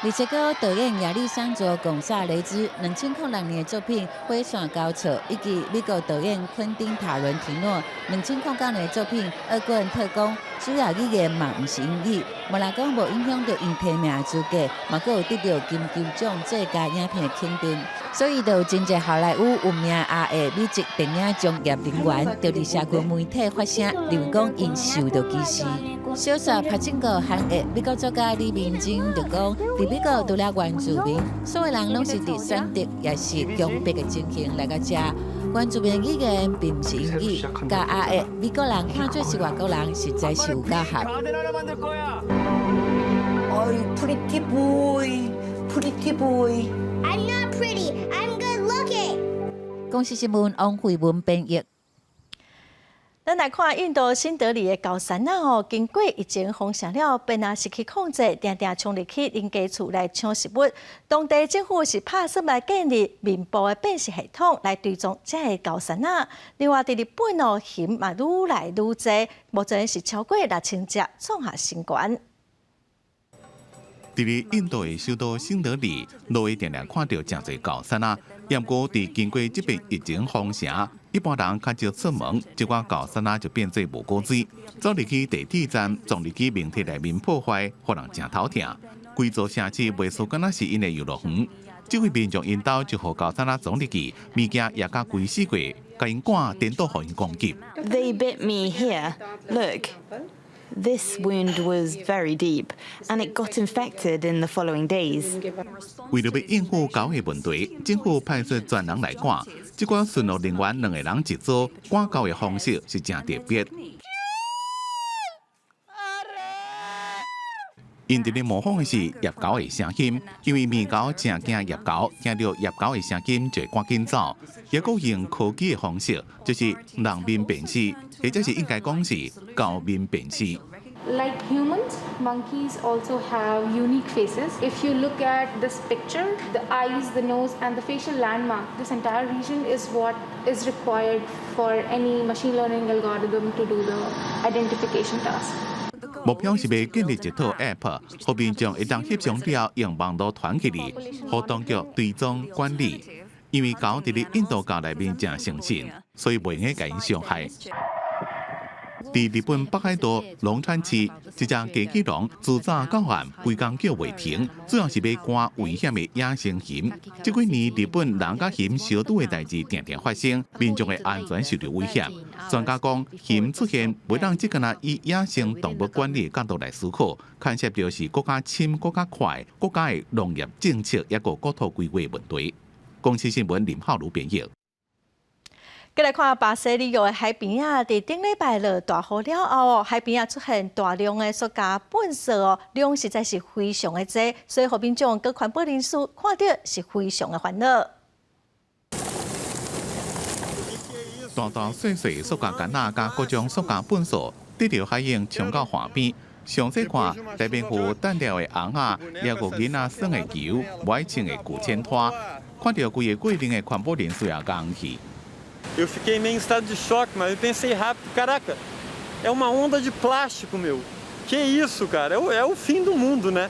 墨西哥導演亞歷桑卓·貢薩雷茲2006年的作品《火線交錯》，以及美國導演昆汀·塔倫提諾2009年的作品《惡棍特工》，主要語言嘛毋是英語，無若講無影響著𪜶提名資格，嘛閣有得著金球獎最佳影片的肯定。所以，就有真濟好萊塢有名亞裔美籍電影從業人員，就佇社群媒體發聲，認為講𪜶受著歧視。小說柏青哥韓裔美國作家李明珍就講，佇美國除了原住民，所有人攏是佇選擇抑是強迫的情形來到遮。原住民語言並毋是英語，共亞裔美國人看做是外國人，實在是有夠合。 어이, pretty boy, pretty boy. I'm not pretty. I'm good looking. 公視新聞王慧文編譯。咱來看印度新德里的猴山仔哦，經過疫情封城了，變啊失去控制，定定衝入去人家厝來搶食物。當地政府是拍算來建立面部的辨識系統來追蹤這个猴山仔。另外，佇日本哦，熊嘛愈來愈濟，目前是超過6000隻，創下新高。佇咧印度的首都新德里，路會定定看著誠濟猴山仔。毋過，佇經過這遍疫情封城，一般人較少出門，這寡猴山仔就變做無古錐，走入去地鐵站，撞入去名鐵內面破壞，予人誠頭疼。規座城市袂輸敢若是𪜶的遊樂園。這位民眾𪜶兜就予猴山仔撞入去，物件挹甲規死過，共𪜶趕，顛倒予𪜶攻擊。 They bit me here. Look. This wound was very deep, and it got infected in the following days. 為著欲應付猴的問題，政府派出專人來趕。這寡巡邏人員兩个人一組，趕猴的方式是誠特別。𪜶佇咧模仿的是醃猴的聲音，因為獼猴誠驚醃猴，聽著醃猴的聲音就會趕緊走。抑閣用科技的方式，就是人面辨識，或者是應該講是猴面辨識。 Like humans, monkeys also have unique faces. If you look at this picture, the eyes, the nose, and the facial landmark, this entire region is what is required for any machine learning algorithm to do the identification task. 目標是欲建立一套 App，予民眾會當翕相了後用網路傳起來，予當局追蹤管理。因為猴佇咧印度教內面誠誠信，所以袂用得共𪜶傷害。佇日本北海道瀧川市，一隻雞雞籠自早到暗，規工叫袂停，主要是欲趕危險的野生熊。這幾年日本人佮熊相拄的代誌定定發生，民眾的安全受著威脅。專家講，熊出現袂當只干焦以野生動物管理的角度來思考，牽涉著是閣較深、閣較快、國家的農業政策，抑閣國土規劃問題。公視新聞林浩如編譯。過來看巴西里約的海邊仔，佇頂禮拜落大雨了後哦，海邊仔出現大量的塑膠糞埽哦，量實在是非常的濟，所以予民眾佮環保人士看著是非常的煩惱。大大細細塑膠桿仔佮各種塑膠糞埽，佇著海湧衝到岸邊。詳細看，內面有彈掉的尪仔，抑有囡仔耍的球、無愛穿的舊淺拖，看著規個過程的環保人士也講去。 Eu fiquei meio em estado de choque, mas eu pensei rápido, caraca, é uma onda de plástico, meu. Que isso, cara? É o fim do mundo, né?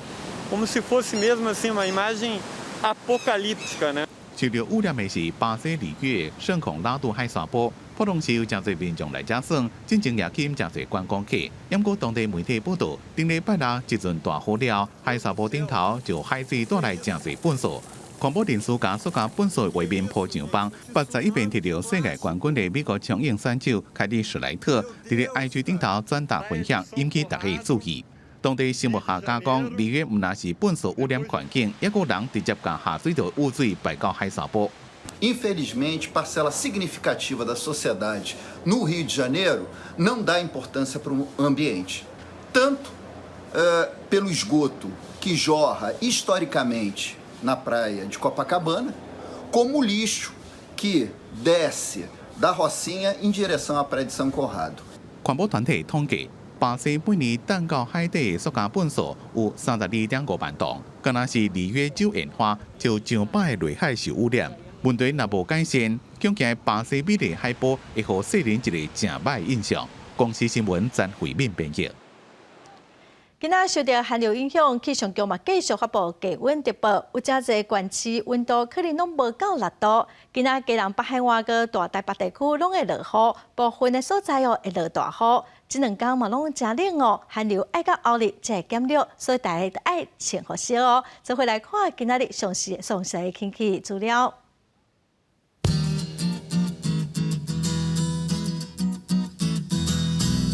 Como se fosse mesmo assim uma imagem apocalíptica, né? 受著污染的是巴西里約聖孔拉杜海沙埔，普通時有誠濟民眾來遮耍，進前也吸引誠濟觀光客。毋過當地媒體報道，頂禮拜六一陣大雨了，海沙埔頂頭就海水帶來誠濟糞埽。環保人士共塑膠糞埽畫面鋪上網，81遍摕著世界冠軍的美國長泳選手凱利史萊特，佇咧 IG 頂頭轉達分享，引起大家注意。當地生物學家講，里約毋但是糞埽污染環境，抑閣有人直接共下水道污水排到海沙埔。 Infelizmente, parcela significativa da sociedade no Rio de Janeiro não dá importância para o ambiente, tanto pelo esgoto que jorra historicamente na praia de Copacabana, como o lixo que desce da Rocinha em direção à praia de São Conrado. 環保團體統計，巴西每年擲到海底的塑膠糞埽有32.5萬噸，敢若是里約州鹽花就上百个內海受污染。問題若無改善，恐驚巴西美麗海埔會予世人一個誠歹印象。公視新聞曾慧敏編譯。今仔受著寒流影響，氣象局嘛繼續發布低溫特報，有誠濟縣市溫度可能攏無到6度。今仔基隆北海岸佮大台北地區攏會落雨，部分的所在哦會落大雨。這兩工嘛攏誠冷哦，寒流愛到後日才會減弱，所以大家著愛穿厚衫哦。做伙來看今仔日詳細詳細的天氣資料。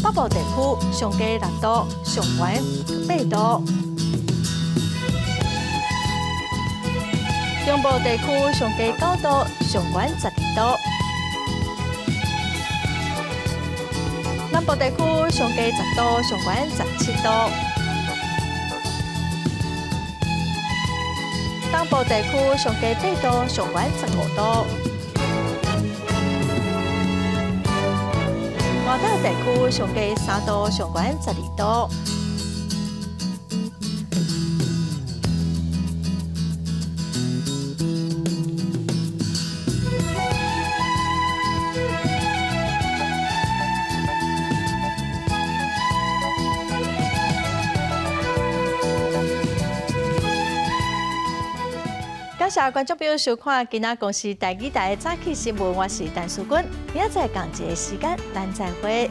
北部地區上低6度，上懸8度；中部地區上低9度，上懸12度；南部地區上低10度，上懸17度；東部地區上低8度，上懸15度。外島地區上低3度，上懸12度。感謝觀眾朋友收看今仔公視台語台的早起新聞，我是陳淑君，明仔載仝一个時間，咱再會。